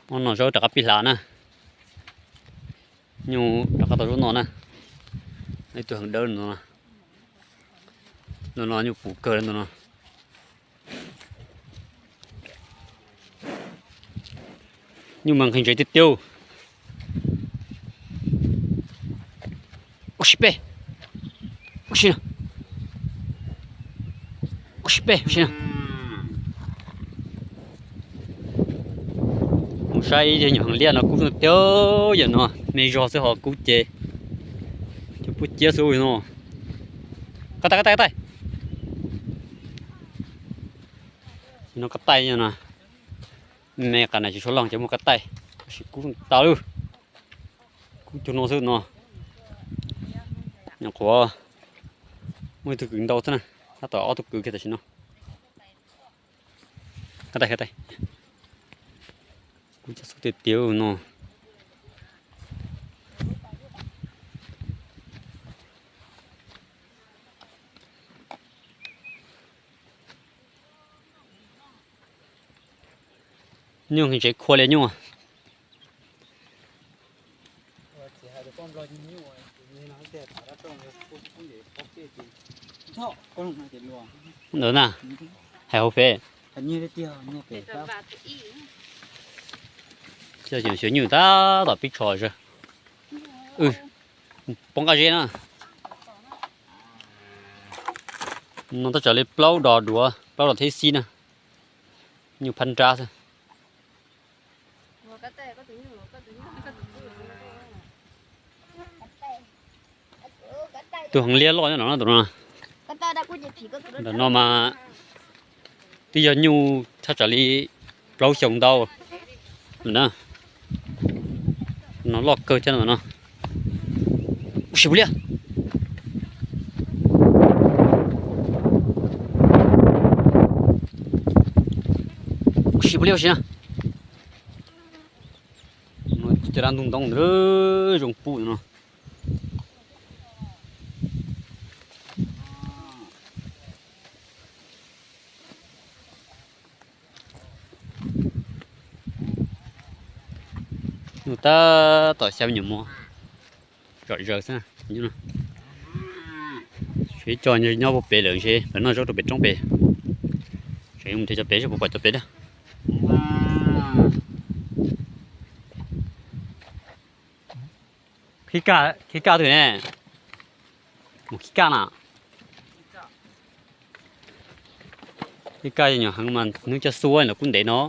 Ub, no zaub rov qab pib hlav na. Nyuj rov qab tau zaub no na. Ib tug heev dawb no. Ntawm no nyuj puv kawg ntawm no. Nyuj mas nqhis ntsev tiag tiag. Ua si peb, ua si, ua si peb, ua si. Mus saib ib nyuag heev liab no kub tiag tiag, yam no me zog xwb ho kub ces cov pub ciab xwb no. Qab tais, qab tais, qab tais. No qab tais no. Me qab na tsis tshua loj ces muaj qab tais, tab sis kub tag lawm. Kub cuag no xwb no. Nyuam qhuav muaj ib tug kwv ntau xwb na, tab tom ob tug kwv kiag tam sim no. Qab tais, qab tais. Kub cov xub tiag tiag no. Nyuj nqhis ntsev khua li nyuj. Ntawd na, hais hauv pem. Xyov nyuj tab tom pib tsho zog. Poob qab zeb na. No tab tsam li plaub dos duav, plaub dos thiab xib na. Nyuj phab nrab xwb. Tus heev liab loj nyob no na, tus no. Ntawm no mas twb yog nyuj thaj tsam li plaub xyoo ntau lawm na. No loj kawg thiab no. Ua si puas liab. Ua si puas liab ua si na. Cov dab ntub ntoo ntawd zoo pub no. Nyuj tab tom xya me nyuam mos zom zaws xwb. Seb co nyob puag pem lawm, ntshe lawv noj zaub rau pem roob pem. Tseem mus nrhiav cov pem seb puas pom cov pem na. Khib kaj, khib kaj twg ne? Mus khib kaj na. Khib kaj nyuam heev mas hnub coj xua los kuj ntev no.